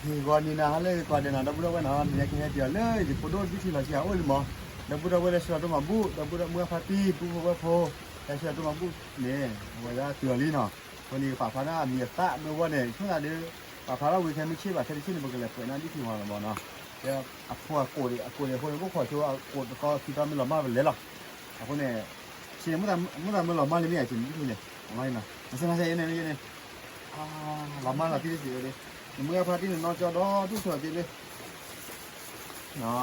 ဂီၤနံၤနၤဟါလၢဂ့ၤကိးဂၤဒဲးနီၤ ဒီပုၢ်ဒီဝဲၢ်နီၤ နံၤညါကဟဲတုၤအီၤလၢယဖိဒိၣ်ဒ်ထံလီၤဆံအအိၣ်လံမး, ဒီပုၢ်ဒီဝဲၢ်လၢဆှၢလီၤဒိၣ်မးဘူၣ် ဒီပုၢ်ဒီဝဲၢ်မုၢ်အဖါတံၢ် ပုၢ်ဖိဝဲၢ်ဖိ လၢဆှၢလီၤဒိၣ်မးဘူၣ်န့ၣ် အဝဲဒၣ်တုၤအီၤလံနီၤ, အဃိန့ၣ်ပာ်ဖျါန့ၢ်အမံၤအသၣ်မ့ၢ်ဝဲန့ၣ် ဆိၣ်သးဒီး ပာ်ဖျါထီၣ်ဝံၤခဲမုၢ်ဆ့ၣ်ဘၣ်ခဲတဆ့ၣ်န့ၣ် ပကလဲၤပှဲးန့ၢ်ဒ်ထံမးလီၤမးနီၤ, အဖိအကိးဒံး အကိးဒံးအဃိန့ၣ် အိၣ်ခိးဆိအကိးတသီခံသီမ့ၢ်လီၤမၢ်ပလဲၤလီၤ, အဃိန့ၣ် ဆ့န့ၣ် မုၢ်သးမုၢ်လီၤမၢ်လံမ့ၢ်ဧါ ဆ့န့ၣ်ဒ်ထံန့ၣ် အမၤနီၤ အစနၤစဲအန့ၣ်န့ၣ် လီၤမၢ်လီၤတံၢ်တစ့းဝဲဒၣ်, နမုၢ်အဖါတံၢ်န့ၣ်နီၢ်ကၠီဒီးဒူၣ်ဆိးက့လၢ အံ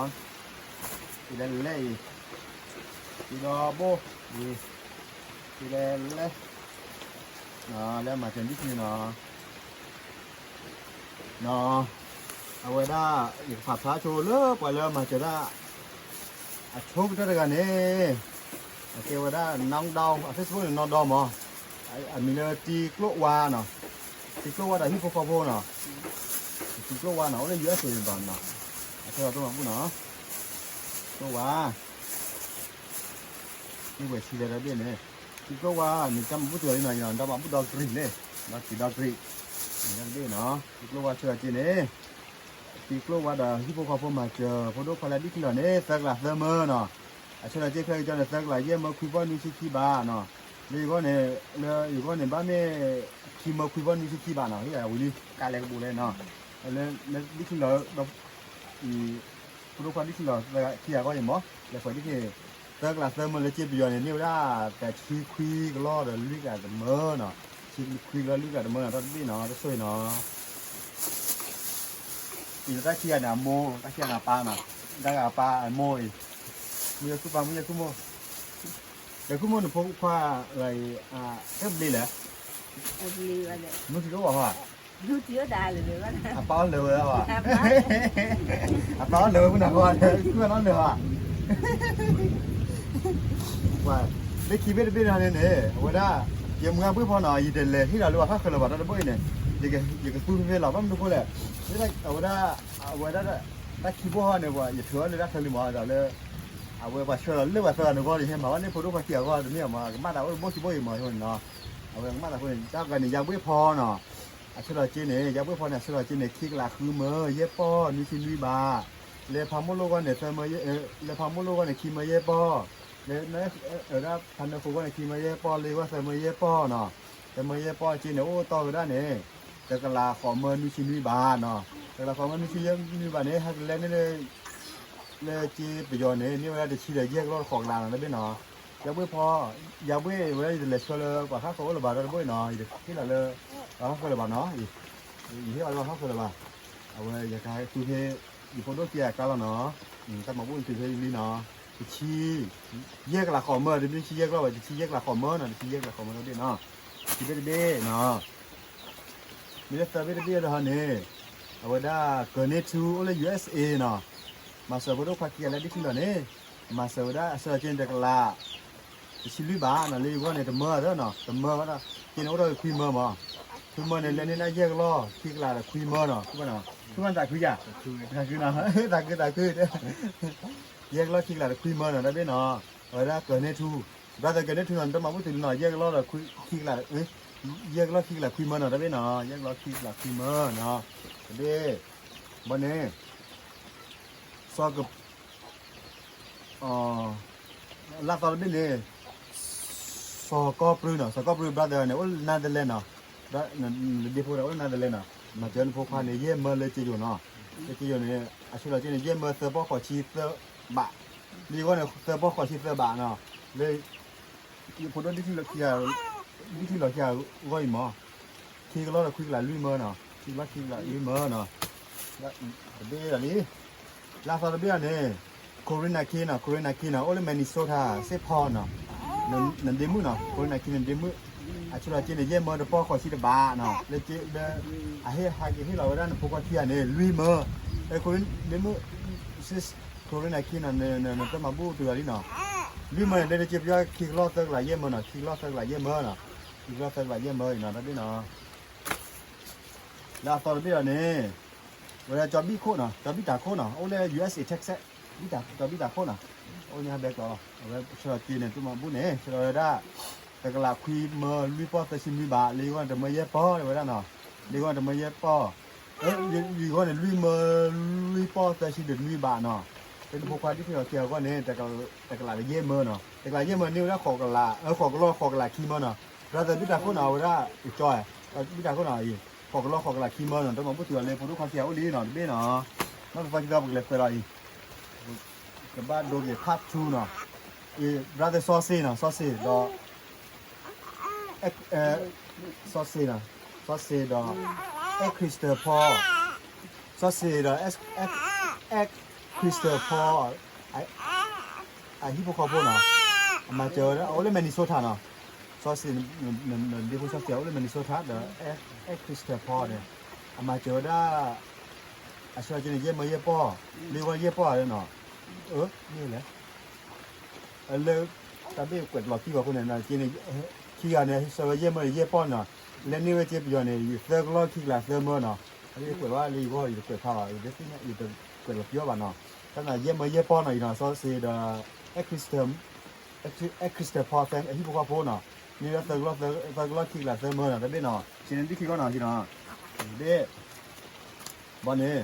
ၤလဲၤလဲၤအံၤ, အံၤဒီးဘိၣ်အံၤ, အံၤလဲၤလဲၤ, လၢမၤစၢၤဒ်န့ၣ်နီၤ, နီၤ, အဝဲဒၣ် ယကဖးဖျါဆိလၢပှၤလၢမၤစၢၤတၢ် အဆိကတၢၢ်တဂၤန့ၣ် အကဲဝဲဒၣ် နီၢ်ဒီး အ Facebook န့ၣ် နီၢ်ဒီးမး, အမံၤလၢတံကျိၣ်ဝါနီၤ, တံကျိၣ်ဝါဒီးဟံၣ်ဖိဃီဖိနီၤ, တံကျိၣ်ဝါနီၤ အိၣ်လၢ ယူၢ်အက်စ် အံၤဘၣ်နီၤ, အဆၢလီၤတိၢ်မၤဘူၣ်နီၤ, ကျိၣ်ဝါ မ့ၢ်ဝဲဆံလဲၤတဘ့ၣ်န့ၣ်, တံကျိၣ်ဝါန့ၣ်တၢ်မၤဘူၣ်တဂၤလံနီၤ, ယနီၤတၢ်မၤဘူၣ်ဒီဂရံးလဲၣ်, ဒီဂရံးဒီဂရံး, တဘ့ၣ်နီၤ, တံကျိၣ်ဝါဆၢလီၤက့န့ၣ် တံကျိၣ်ဝါဒီးဟံၣ်ဖိဃီဖိမၤစၢၤ ဖိဒိၣ်ခွါလၢဒ်ခံလီၤန့ၣ် သၢကလးသၢမၢနီၤ, အဆၢလီၤက့ခဲကၠီန့ၣ် သၢကလးယဲၢ်မၢခွံပီၢ်နွံဆံခံဘးနီၤ, လၢယဂီၢ်န့ၣ် လၢယဂီၢ်န့ၣ် ဘၣ်မ့ၢ်ခံမၢခွံပီၢ်နွံဆံခံဘးနီၤ, ဟ့ၣ်ယၤဝံၤလံ ကးလဲၤကပူၤလဲၣ်နီၤ, လၢဒ်ခံလီၤ ဖိဒိၣ်ခွါဒ်ခံလီၤခံဂၤဂီၢ်အံၤမး, လဲၤပှဲၤဒ်ခံန့ၣ် သၢကလးသၢမၢလၢက့ပယီၤန့ၣ် မ့ၢ်ဝဲဒၣ် တဆံခွံကလီၢ်ဒီးလွံၢ်ကလးတမၢနီၤ, တဆံခွံကလီၢ်လွံၢ်ကလးတမၢနီၤ တၢ်တဘ့ၣ်နီၤ တဆိၣ်အံၤနီၤ, အံၤလၢတၢ်ခံဂၤန့ၣ်အမိၢ် တၢ်ခံဂၤန့ၣ်အပၢ်နီၤ, တၢ်ဂၤအပၢ်အမိၢ်အံၤ, မုၢ်ယဲၢ်ခုၣ်ပၢ် မုၢ်ယဲၢ်ခုၣ်မိၢ်, ယဲၢ်ခုၣ်မိၢ်နဖိခွါလၢအံၤ, တၢ်ဘျ့လဲၣ်, မုၢ်ထံအိၣ်ဘၣ်ဟီ, အပၢ်အီၣ်လၢာ်ဝဲဘၣ်, အပၢ်အီၣ်လၢာ်ဝဲမုၢ်နၤဃီ, ခုၣ်အနီၣ်လၢာ်ဘၣ် လၢခံဘ့ၣ်တဘ့ၣ်န့ၣ်န့ၣ် အဝဲဒၣ် ယမုၢ်အဘှ့ၣ်ဖီနီၤ ယတလဲၤဟ့ၣ်လီၤလၢပှၤဃၣ်ဃၢၤလၢၤဘၣ် တၢ်တဘိအံၤန့ၣ်, ယကသူဖဲဖဲလီၤ ဘၣ်မနုၤဃိလဲၣ်, အဝဲဒၣ် အဝဲဒၣ် တၢ်ခံဘိဟီန့ၣ် ပှၤယထုးအီၤလၢတၢ်ချၢလံမး ဒီးလၢ အဝဲပှၤဆှၢလီၤလၢပှၤသၢဂၤန့ၣ်ဂီၢ်န့ၣ် ဟဲမၤဘၣ်န့ၣ်ဖိဒိၣ်ခွါခံဂၤဂီၢ်တမ့ၢ်အမး ကမၣ်သးအိၣ်တဘိခံဘိအံၤမးအဃိန့ၣ်နီၤ, အဝဲကမၣ်သးအဃိန့ၣ် တၢ်ဂၤန့ၣ် ယါဘှ့ၣ်ဖီနီၤ, အဆၢလီၤက့န့ၣ် ယါဘှ့ၣ်ဖီန့ၣ် အဆၢလီၤက့န့ၣ် ခံကလးဃုမၢယဲၢ်ပီၢ် နွံဆံနွံဘး, လၢဖးမိၢ်လိၣ်ဂီၢ်န့ၣ် သၢမၢ, လၢဖးမိၢ်လိၣ်ဂီၢ်န့ၣ် ခံမၢယဲၢ်ပီၢ်, လၢ ဒၣ်ဖးနၢခိၣ်ဂီၢ်န့ၣ် ခံမၢယဲၢ်ပီၢ် လၢဂီၢ်သၢမၢယဲၢ်ပီၢ်နီၤ, သၢမၢယဲၢ်ပီၢ်က့န့ၣ် အိၣ်တီၢ်ဝဲဒၣ်န့ၣ် တကလးဃိးမၢနွံဆံနွံဘးနီၤ, တကလးဃိးမၢနွံဆံနွံဘးန့ၣ် ဟဲကလဲန့ၢ်လၢ လၢက့ပယီၤန့ၣ် န့ၢ်ဝဲဒၣ်တဆံဒီးယဲၢ်ကလီၢ်ဃိးကလးနီၤ တဘ့ၣ်နီၤ, ယါဘှ့ၣ်ဖီ, ယါဘှ့ၣ်ဝဲဒၣ်ယတလဲၤဆှၢလၢပှၤဃၣ်ဃၢၤအိၣ်လၢၤဘၣ် တၢ်တဘိအံၤနီၤ ယတဟ့ၣ်လီၤလၢ ပှၤဃၣ်ဃၢၤလၢၤဘၣ်နီၤ, ယဟ့ၣ်လီၤလၢပှၤဃၣ်ဃၢၤလၢၤဘၣ်, အဝဲယကဟဲသူဖဲ ယဖိဒိၣ်ခံဂၤအကျါလီၤနီၤ, တၢ်မၤဘူၣ်န့ၣ်တုၤဖဲလံနီၤ, တဆံ ယဲၢ်ကလးဃိးမၢ တမ့ၢ်တဆံယဲၢ်ကလီၢ်ဘၣ် တဆံယဲၢ်ကလးဃိးမၢနီၤ တဆံယဲၢ်ကလးဃိးမၢတဘ့ၣ်နီၤ, တဘ့ၣ်တဘ့ၣ်နီၤ မ့ၢ်လၢသၢဘ့ၣ်တဘ့ၣ်ဒီးန့ၣ်, အဝဲဒၣ် ကၢၤန့ၢ်ထူ အိၣ်လၢ ယူၢ်အက်စ်အ့ နီၤ, မၤစၢၤဖိဒိၣ်ခွါခံဂၤလၢဒ်ခံလီၤန့ၣ်, မၤစၢၤဝဲဒၣ်အဆၢက့န့ၣ်တကလး တဆံလွံၢ်ဘးနီၤ လၢယဂီၢ်န့ၣ် တမၢသၢနီၤ တမၢဝဲဒၣ် က့န့ၣ်အိၣ်ဒီးခွံမၢမး, ခွံမၢန့ၣ် လဲန့ၢ်ဒၣ်ယဲၢ်ကလီၢ် ခံကလးဒီးခွံမၢနီၤ ခွံမၢနီၤ ခွံမၢနီၤ သးခုယၤ သးခုနီၤ သးခုသးခု ယဲၢ်ကလီၢ်ခံကလးဒီးခွံမၢနီၤ တၢ်ဘ့ၣ်နီၤ, အဝဲဒၣ်ကၢၤန့ၢ်ထူ brother ကၢၤန့ၢ်ထူနီၤ နတမၤဘူၣ်တုၤလံနီၤ ယဲၢ်ကလီၢ်ဒီး ခံကလး ယဲၢ်ကလီၢ်ခံကလးခွံမၢနီၤ တၢ်ဘ့ၣ်နီၤ ယဲၢ်ကလီၢ်ခံကလးခွံမၢနီၤ, တဘ့ၣ် ဘီန့ၣ် စီၤက လၢသီတဘ့ၣ်န့ၣ် စီၤကီၢ်ပြူနီၤ စီၤကီၢ်ပြူ brother န့ၣ် အိၣ် Netherlands နီၤ, နဒ့ဖိဒီးအိၣ် Netherlands နီၤ, မၤစၢၤနဖိခွါန့ၣ် ယဲၢ်မၢလၢက့ယိာ်နီၤ, လၢက့ယိာ်န့ၣ် အဆၢလီၤက့န့ၣ် ယဲၢ်မၢသၢပီၢ်ဃိးဆံသၢဘး, လၢယဂီၢ်န့ၣ် သၢပီၢ်ဃိးဆံသၢဘးနီၤ, လၢ ယဖိဒိၣ်ဒ်ခံလီၤခံဂၤ, ဒ်ခံလီၤခံဂၤဂီၢ်အံၤမး, ခံကလီၢ်ဒီးခွံကလးလွံၢ်မၢနီၤ, ခံကလီၢ်ခံကလးလွံၢ်မၢနီၤ, တဘ့ၣ်လီၤလံ, လၢသီတဘ့ၣ်အီၤန့ၣ်, Corina King နီၤ, Corina King နီၤ, အိၣ်လၢ Minnesota Saint Paul နီၤ, နဒ့မုၣ်နီၤ, Corina King နဒ့မုၣ်, အဆၢလီၤက့န့ၣ် ယဲၢ်မၢတပီၢ်ဃိးဆံတဘးနီၤ, လၢက့လၢ အဟ့ၣ်ဟးက့ၤဟ့ၣ်လီၤဝဲဒၣ်နဖိခွါခံဂၤန့ၣ် လွံၢ်မၢ, ဒ့မုၣ် Corina King နီၤ, နတမၤဘူၣ်တုၤလီၤလံနီၤ, လွံၢ်မၢန့ၣ် လၢတက့ပယီၤခံကလီၢ်သၢကလးယဲၢ်မၢနီၤ, ခံကလီၢ်သၢကလးယဲၢ်မၢနီၤ, ခံကလီၢ်သၢကလးယဲၢ်မၢအံၤနီၤ တၢ်ဘ့ၣ်နီၤ, လၢအသီတဘ့ၣ်အီၤန့ၣ်, ဝဲဒၣ်ကၠီဘံၣ်ခိၣ်နီၤ, ကၠီဘံၣ်တၤခိၣ်နီၤ, အိၣ်လၢ ယူၢ်အက်စ်အ့ Texas, ကၠီဘံၣ်တၤခိၣ်နီၤ, အိၣ်န့ၣ်ဟဲဘဲကျီလီၤ, အဝဲဆၢလီၤက့န့ၣ် တမၤဘူၣ်န့ၣ် ဆၢလီၤဝဲဒၣ် တကလးခွံမၢလွံၢ်ပီၢ်သၢဆံနွံဘး, လၢယဂီၢ်န့ၣ်တမၢယဲၢ်ပီၢ်ဝဲဒၣ်နီၤ, လၢယဂီၢ်န့ၣ်တမၢယဲၢ်ပီၢ်, တ ယဂီၢ်န့ၣ် လွံၢ်မၢ လွံၢ်ပီၢ်သၢဆံဒီးနွံဘးနီၤ. လၢနဖိခွါဒ်ထံၣ်လီၤခံဂၤအဂီၢ်န့ၣ် တကလးဒီးယဲၢ်မၢနီၤ. တကလးယဲၢ်မၢန့ၢ်ဝဲဒၣ်ဃိးကလး ဃိးကလီၢ် ဃိးကလးခံမၢနီၤ. brother ဘံၣ်တၢ်ခိၣ်နီၤ အဝဲဒၣ် ကၠီ ဘံၣ်တၢ်ခိၣ်နီၤအံၤ ဃိးကလီၢ် ဃိးကလးခံမၢနီၤ. တမၤဘူၣ်တုၤအီၤလၢဖိဒိၣ်ခွါခံဂၤအိၣ်လံနီၤ တဘ့ၣ်နီၤ. နီၢ်သီခံသီပကလဲၤခွဲးလီၤအံၤ ကဘၣ်ဒိက့ၤ part two နီၤ. brother စီၤစ့နီၤ စီၤစ့ဒီး စီၤစ့နီၤ စီၤစ့ဒီး အဲ Christopher စီၤစ့ဒီး အဲ Christopher အဟံၣ်ဖိဃီဖိနီၤ. အမၤစၢၤဝဲဒၣ် အအိၣ်လၢ Minnesota နီၤ. စီၤစ့ ဒ့ဖိစီၤစ့အအိၣ်လၢ Minnesota ဒီး အဲ Christopher န့ၣ် အမၤစၢၤဝဲဒၣ် အဆၢက့န့ၣ် ယဲၢ်မၢယဲၢ်ပီၢ် လၢယဲၢ်ပီၢ်လီၤနီၤ. အၢ မ့ၢ်လဲၣ် လၢ တၢ်ဘ့ၣ်ကွဲးတလီၤတံၢ်ဘၣ်အဃိန့ၣ် က့န့ၣ် ခံဂၤန့ၣ် ဆၢဝဲယဲၢ်မၢန့ၣ် ယဲၢ်ပီၢ်နီၤ. လဲၤန့ၢ်ဝဲက့ပယီၤန့ၣ် သၢကလီၢ်ခံကလးသၢမၢနီၤ. တၢ်ဘ့ၣ်ကွဲးဘၣ်လၢယဂီၢ် ယတကွဲးဖးဘၣ် ယတသ့ၣ်ညါ ယတကွဲးလီၤပယီၤဘၣ်နီၤ. တၢ်န့ၣ် ယဲၢ်မၢယဲၢ်ပီၢ်နီၤအံၤနီၤ စီၤစ့ဒီး အဲ Christopher အဟံၣ်ဖိဃီဖိနီၤ. န့ၢ်ဝဲဒၣ်သၢကလီၢ် သၢကလီၢ်ခံကလးသၢမၢနီၤ တၢ်ဘ့ၣ်နီၤ. က့န့ၣ်ဒ်ခံဂီၢ်နီၤ ဟံနီၤ ဘ့ၣ် ဘီန့ၣ်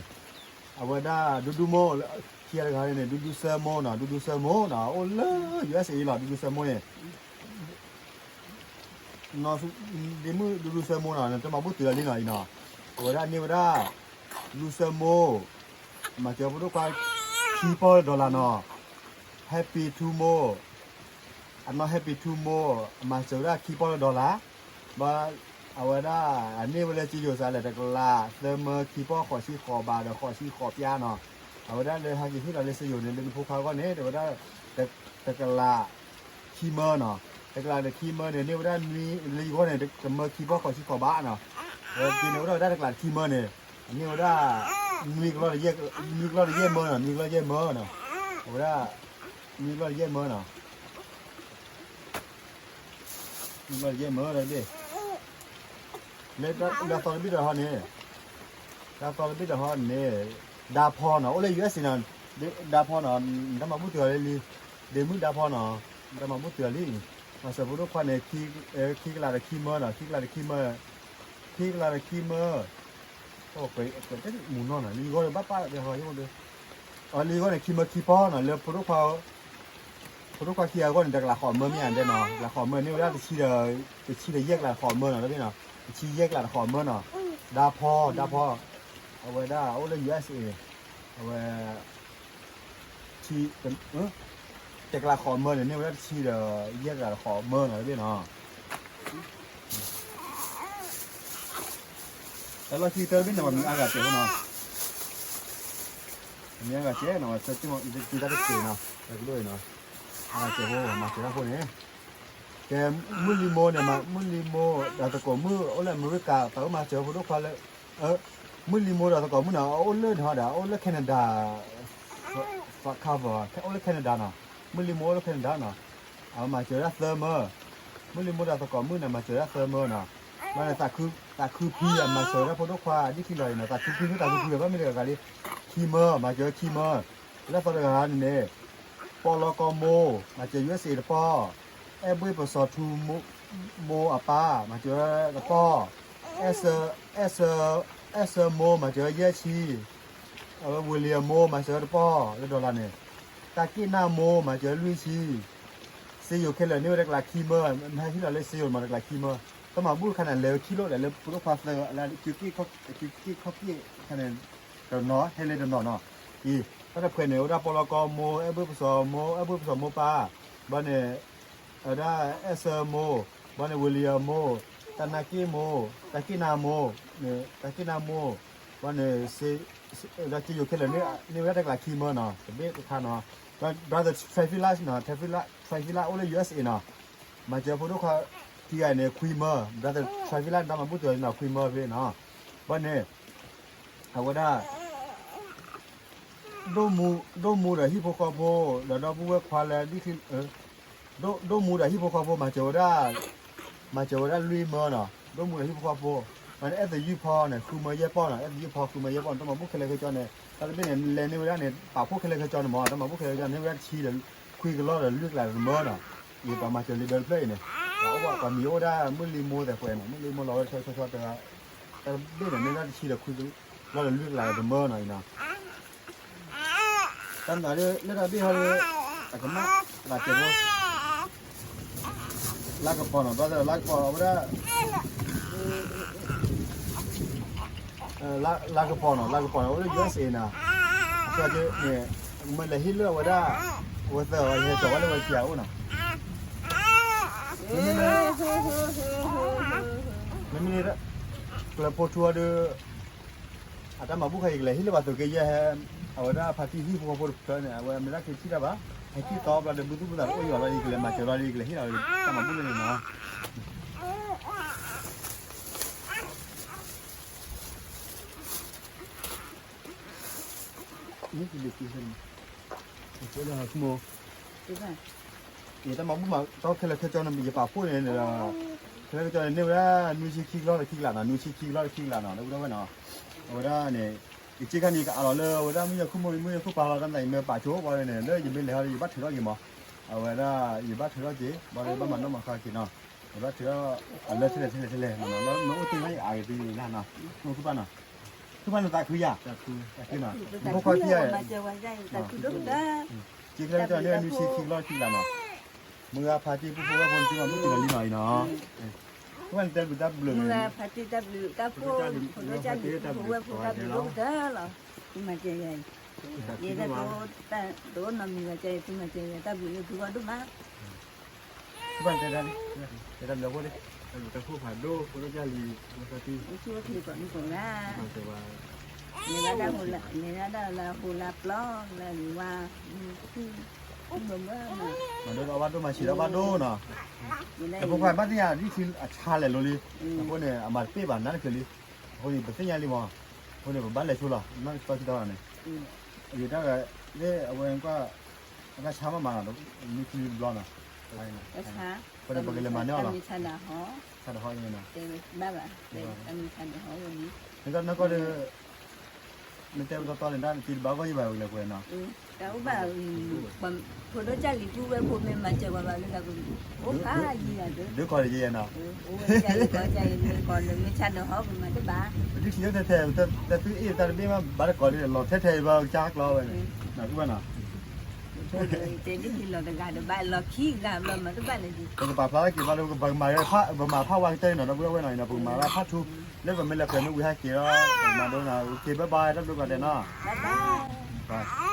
အဝဲဒၣ်ဒူဒူမိၢ် ခံဂၤတဂၤန့ၣ် ဒူဒူစၢမိၢ်နီၤ ဒူဒူစၢမိၢ်နီၤ အိၣ်လၢ USA အံၤလီၤ ဒူဒူစၢမိၢ်န့ၣ် ဒ့မုၣ်ဒူဒူစၢမိၢ်နီၤ နတမၤဘူၣ်တုၤလီၤလံနီၤအံၤနီၤ. အဝဲဒၣ်န့ၢ်ဝဲဒၣ် ဒူဒူစၢမိၢ် မၤစၢၤဖိဒိၣ်ခွါ ခံပီၢ်လၢ dollar နီၤ. Happy two မိၢ် အနီၢ် Happy two မိၢ် အမၤစၢၤဝဲဒၣ်ခံပီၢ်လၢ dollar ဘၣ် အဝဲဒၣ် အန့ၢ်ဝဲလၢစ့ယိၤစးလဲၣ် တကလးသၢမၢ ခံပီၢ်ဃိးဆံဃိးဘးဒီးဃိးဆံဃိးပျၢ်နီၤ. အဝဲဒၣ်လၢဟဲက့ၤဟ့ၣ်လီၤလၢစ့ယိၤန့ၣ် လၢနဖိခွါအဂီၢ်န့ၣ် တဲဝဲဒၣ် တကလးခံမၢနီၤ. တကလးဒီးခံမၢန့ၣ် န့ၢ်ဝဲဒၣ်နွံ လၢယဂီၢ်န့ၣ် တမၢခံပီၢ်ဃိးဆံဃိးဘးနီၤ. အဝဲက့န့ၣ်အိၣ်ဒီးဝဲဒၣ်တကလးခံမၢန့ၣ် အန့ၢ်ဝဲဒၣ် နွံကလီၢ် နွံကလီၢ်ဒီးယဲၢ်မၢနီၤ နွံကလီၢ်ယဲၢ်မၢနီၤ. အဝဲဒၣ် နွံကလီၢ်ယဲၢ်မၢနီၤ နွံကလီၢ်ယဲၢ်မၢဒီးဘ့ၣ် လၢတၢ်သီတဘ့ၣ်ဒီးဟီန့ၣ် တၢ်သီတဘ့ၣ်ဒီးဟီန့ၣ် ဒါဖီနီၤ အိၣ်လၢ USA နီၤ ဒါဖီနီၤ နတမၤဘူၣ်တုၤအီၤလံလံ ဒ့မုၣ်ဒါဖီနီၤ နတမၤဘူၣ်တုၤအီၤလံ မၤစၢၤဖိဒိၣ်ခွါန့ၣ် ခံကလးဒီးခံမၢနီၤ ခံကလးဒီးခံမၢ ခံကလးဒီးခံမၢ မူနီၢ်နီၤ လံဂီၢ်ဘၣ်ပၢ်ဒီးဟီ အလံဂီၢ်န့ၣ် ခံမၢခံပီၢ်နီၤ လၢ ဖိဒိၣ်ခွါခံဂၤအဂီၢ်န့ၣ် တကလးဃိးမၢမ့ၢ်ဧါဒဲးနီၤ တကလးဃိးမၢန့ၢ်ဝဲဒၣ်တဆံဒီး တဆံဒီးယဲၢ်ကလးဃိးမၢနီၤ တဘ့ၣ်နီၤ တဆံယဲၢ်ကလးဃိးမၢနီၤ ဒါဖီ ဒါဖီ အဝဲဒၣ်အိၣ်လၢ USA အဝဲ တကလးဃိးမၢန့ၣ် န့ၢ်ဝဲဒၣ်တဆံဒီးယဲၢ်ကလးဃိးမၢနီၤ တဘ့ၣ်နီၤ တၢ်လီၢ်ခံကတၢၢ်တဘ့ၣ်န့ၣ် ပှၤမံၤအါဂၤစဲးဖိနီၤ ပှၤမံၤအါဂၤစဲးနီၤ ပှၤဆၢတံၢ်မီၤ တံၤတၢ်တက့ၢ်နီၤ ပှၤကဒိၣ်အံၤနီၤ အါဂၤစဲးဖိ မၤစၢၤတၢ်ဖိန့ၣ် ကဲ မုၢ်လံမိၢ်န့ၣ် မုၢ်လံမိၢ်ဒီးသကိးမုၣ် အိၣ်လၢအမဲရကၤ သးအိၣ်မၤစၢၤဖိဒိၣ်ခွါလၢ မုၢ်လံမိၢ်ဒီးသကိးမုၣ်န့ၣ် အိၣ်လၢန့ၣ်ဟီဒီး အိၣ်လၢ Canada သး cover အိၣ်လၢ Canada နီၤ မုၢ်လံမိၢ်အိၣ်လၢ Canada နီၤ အမၤစၢၤဝဲဒၣ်သၢမၢ မုၢ်လံမိၢ်ဒီးသကိးမုၣ်န့ၣ် မၤစၢၤဝဲဒၣ်သၢမၢနီၤ ဘၣ်န့ၣ် သးခုဖံ အမၤစၢၤဝဲဒၣ်ဖိဒိၣ်ခွါဒ်ခံလီၤအံၤနီၤ သးခုဖံ သးခုဖံ ဘၣ်မ့ၢ်တဂၤဂၤလံ ခံမၢ မၤစၢၤဝဲခံမၢ လၢသီတဂၤန့ၣ်န့ၣ် ပီလီကီမိၢ် မၤစၢၤ USA တပီၢ် အဲၣ်ဘှ့ၣ်ပစီၤထူမိၢ်အပၢ် မၤစၢၤဝဲတပီၢ် အဲၣ်စၢ အဲၣ်စၢမိၢ် မၤစၢၤဝဲယဲၢ်ဆံ အဝဲဝ့လံအမိၢ် မၤစၢၤဝဲတပီၢ် လၢ dollar န့ၣ် တၢ်က့ၣ်နၢ်မိၢ် မၤစၢၤဝဲလွံၢ်ဆံ စ့ယိၤခဲလၢာ်န့ၢ်ဝဲတကလးခံမၢ မဟဲဟ့ၣ်လီၤလၢစ့ယိၤမးတကလးခံမၢ တၢ်မၤဘူၣ်တခါန့ၣ် လဲၤဝဲခံလိၣ်လဲၣ်လၢဖိဒိၣ်ခွါသၢ လၢ က့ၤက့ၣ်ခီပ့ၣ်ခါန့ၣ် တနီၤ ဟဲလၢတနီၤနီၤ အံၤ တၢ်တဖှဲးန့ၣ် အိၣ်ဒၣ်ပီလီကီမိၢ် အဲၣ်ဘှ့ၣ်ပစီၤမိၢ် အဲၣ်ဘှ့ၣ်ပစီၤမိၢ်ပၢ် ဘၣ်န့ၣ် ဝဲဒၣ်အဲၣ်စၢမိၢ် ဘၣ်န့ၣ် ဝ့လံယမိၢ် တၢ်နၢ်က့ၣ်မိၢ် တၢ်က့ၣ်နၢ်မိၢ် တၢ်က့ၣ်နၢ်မိၢ် ဘၣ်န့ၣ် ဝဲဒၣ်စ့ယိၤခဲလၢာ်န့ၢ်ဝဲဒၣ်တကလးခံမၢနီၤ တဘ့ၣ်တခါနီၤ brother Trifila နီၤ Trifila အိၣ်လၢ USA နီၤ မၤစၢၤဖိဒိၣ်ခွါခံဂၤန့ၣ် ခွံမၢ brother Trifila တၢ်မၤဘူၣ်တုၤနီၤ ခွံမၢဖဲနီၤ ဘၣ်န့ၣ် အဝဲဒၣ် ဒိၣ်မူ ဒိၣ်မူဒီးဟံၣ်ဖိဃီဖိ ဒီးဒီပုၢ်ဝဲၢ်ခွါလၢ ဒိၣ်မူဒီးဟံၣ်ဖိဃီဖိ မၤစၢၤဝဲဒၣ် မၤစၢၤဝဲဒၣ်လွံၢ်မၢနီၤ ဒိၣ်မူဒီးဟံၣ်ဖိဃီဖိ ဘၣ်န့ၣ် အဲၣ်သယုၢ်ဖီန့ၣ် ဃုမၢယဲၢ်ပီၢ်နီၤ အဲၣ်သယုၢ်ဖီ ဃုမၢယဲၢ်ပီၢ်နီၤ တၢ်မၤဘူၣ်ခဲလၢာ်ခဲဆ့န့ၣ် တၢ်တဘ့ၣ်န့ၣ် လဲၤန့ၢ်ဝဲဒၣ်န့ၣ် ပာ်ဖှိၣ်ခဲလၢာ်ခဲဆ့န့ၣ်မး တၢ်မၤဘူၣ်ခဲလၢာ်ခဲဆ့န့ၣ် န့ၢ်ဝဲဒၣ်တဆံဒီး ခွံကလီၢ်ဒီးလွံၢ်ကလးတမၢနီၤ ယပှၤမၤစၢၤလံဒီတဖျၢၣ်အံၤန့ၣ် ပှၤအိၣ်ဘၣ်ပှၤမံၤအိၣ်ဒၣ် မုၢ်လံမိၢ်သဲးပှဲၤနီၤ မုၢ်လံမိၢ်လီၤဝဲဆီဆီဆီတဂၤ တၢ်တဘ့ၣ်န့ၣ် န့ၢ်ဝဲဒၣ်တဆံဒီးခွံက လီၤဒီးလွံၢ်ကလးဒီးတမၢနီၤအံၤနီၤ, တၢ်မၤဒီး လၢတၢ်ဘ့ၣ်ဟီဒီး အကမၣ် လၢကဲဘိ လါကပီၤနီၤ, ဘျီဒီးလါကပီၤအဝဲဒၣ် လါကပီၤနီၤ, လါကပီၤန့ၣ် အဝဲဒၣ် ယူအက်စ်အ့နီၤ, အဃိန့ၣ် မ့ၢ်လဲၤဟ့ၣ်လၢအဝဲဒၣ် အဝဲသၢဂၤ ယဟဲကၠီၤဝဲလၢဝဲခံဂၤအအိၣ်နီၤ, မ့မ့ၢ် မ့မ့ၢ် ကျၢၤဖိထူအီၤဒီး အတၢ်မၤဘူၣ်ခါ ယကလဲၤဟ့ၣ်လၢပှၤသုးက့ယဲၢ်ဟဲ, အဝဲဒၣ်ဖါတံၢ်ဟံၣ်ဖိဃီဖိတဖျၢၣ်န့ၣ် အဝဲမ့ၢ်ဒၣ်က့ၤထံၣ်တၢ်ဘၣ်, ဟဲထံၣ်သီဘျီဒီး ဘုသူၣ်ဘုသးတအိၣ်ယံၤဘၣ်လီၤ, ယကလဲၤမၤစၢၤလီၤဒီး ယကလဲၤဟ့ၣ်လီၤတၢ်မၤဘူၣ်လၢန့ၣ်နီၤ. ယတၢ်မၤဘူၣ်မး တၢ်ခဲလၢာ်ခဲဆ့န့ၣ် ယပာ်ဖှိၣ်န့ၣ်ဒီး ခဲလၢာ်ခဲဆ့န့ၣ် န့ၢ်ဝဲဒၣ် နွံဆံခံကလီၢ်ဒီးခံကလးနီၤ, နွံဆံခံကလီၢ်ဒီးခံကလးနီၤ, လၢပဒီဝဲနီၤ, အဝဲဒၣ်န့ၣ် ယစ့ခါန့ၣ် ယကအးလီၤလၢအဝဲဒၣ်မုၣ်ယီၤခိၣ်မိၢ် မုၣ်ယီၤခိၣ်ပၢ်လီၤ, တၢ်မၤယမ့ၢ်ပာ်ဆိဘၣ်န့ၣ် လၢယမ့ၢ်လဲၤဟီဒီး ယဘၣ်ထုးထီၣ်က့ၤမး, အဝဲဒၣ် ယဘၣ်ထုးထီၣ်က့ၤ ဘၣ်ဒီးဘၣ်မၤနီၣ်မၤဃါက့ၤနီၤ, ယဘၣ်ထုးထီၣ် အလၢထဲလဲၣ်ထဲလဲၣ်ထဲလဲၣ်နီၤ, လၢမ့ၢ်အိၣ်သ့ၣ်နီၤ ယအးက့ၤသ့ၣ်နီၤ, မုၣ်ယီၤခိၣ်ပၢ်နီၤ, ခိၣ်ပၢ်န့ၣ်သးခုယၤ, သးခုနီၤ, ဖိခွါခံဂၤ စ့ခဲလၢာ်ခဲဆ့န့ၣ် နွံဆံခံကလီၢ်ခံကလးနီၤ, မုၢ်ဂၤဖါတံၢ် ပူဖိဝဲၢ်ဖိန့ၣ် သုမၤဘူၣ်တုၤလီၤလံနီၤအံၤနီၤ, မုၢ်ဂၤဖါတံၢ်တၢ်ဘျုး ဖိဒိၣ်ကၢ်လံၤဖိဝဲၢ်ဖိတၢ်ဘျုးတၢ်ဖှိၣ်ဝဲၢ်ဖိတၢ်ဘျုးဒိၣ်ကတၢၢ်လီၤ, သုမၤစၢၤယၤအံၤ, ယဲဒၣ်တအိၣ်နီတမံၤဘၣ် ကဲသုမၤစၢၤယၤ တၢ်ဘျုးလၢသုဂီၢ်ဒိၣ်မး တၢ်ဘျုးလၢအဃိန့ၣ် တၢ်ဘျုးတၢ်ဖှိၣ်ဖးဒိၣ် ဖိဒိၣ်ကၢ်လံၤ ဖိသၢတံၢ် အိၣ်ဆူၣ်အိၣ်ချ့ကိးနံၣ်ကိးဂၤ မၤစၢၤဝဲ လဲၤဒၣ်လၢဟူလၢပျီ လၢဝါ မၤဒိၣ်ဒီးဘၣ်ဒိၣ် မၤဆံးဒီးဘၣ်ဒိၣ်နီၤ, ဖိခွါဘၣ်သ့ၣ်ညါ ဒ်ထံအဆါလဲၣ်လိၤလံ, အဃိန့ၣ် အမၤတပ့ၢ်ဘၣ်နးတချုးလံ, အဃိန့ၣ် ပသ့ၣ်ညါလံမး, အဃိန့ၣ် ပဘၣ်လဲၤဆိလီၤ နီၢ်ကစီၣ်ခံတီၤန့ၣ်, ယတၢ်ဂၤ လၢအဝဲကွၢ် အတၢ်ဆါမးမးနီၤ မ့ၢ်ခံဘျီနီၤ, အဃိန့ၣ် ပကလဲၤမၤန့ၢ်အီၤလီၤ, ဆါဒီးဟီန့ၣ်နီၤ, နကီၢ်နကီၢ်ဒီး နတဲပတီတီန့ၣ် တၢ်နတံၤတဘၣ်ဂီၢ်ယံၤဘၣ် ပကလဲၤကွဲးနီၤ, တၢ်အိၣ်ဘၣ် ဖိဒိၣ်ကၢ်လံၤပုၢ်ဝဲၢ်ဖိမ့ၢ်မၤစၢၤပှၤဘၣ်လၢတၢ်ပူၤ အိၣ်ဖးယံၤယၤ ဒုးကီၢ်ယဲနီၤ, အိၣ်ဝဲယၤယကီၢ်ယဲန့ၣ် ကီၢ်လၢမ့ၢ်ဆါဒီးဟီပမၤတဘၣ်, ပဒုးထံၣ်လၢထဲထဲ တၢ်သုအ့ၣ်တၢ်တဘ့ၣ်မး ဘၣ်တကိးလံ လီၤထဲထဲဘၣ်ကၢ်ကျီဝဲန့ၣ်, နကွၢ်နီၤ တဲဒ်လီၤတဂၤတဘၣ် လီၤခံဂၤဘျီမၤတဘၣ်န့ၣ်, ပကပာ်ဖျါထီၣ်က့ၤဘၣ်လၢ ပမၤဖးဝါကတၢၢ်နီၤ ဒီပုၢ်ဝဲၢ်နီၤ ပကမၤဝဲဖးထူ လၢပမ့ၢ်လဲၤပှဲၤမ့ၢ်ဝံၤဟဲက့ၤလီၤ ပကမၤဒိနီၤ okay bye bye တၢ်ဘျုးပှၤတဲနီၤ, bye bye.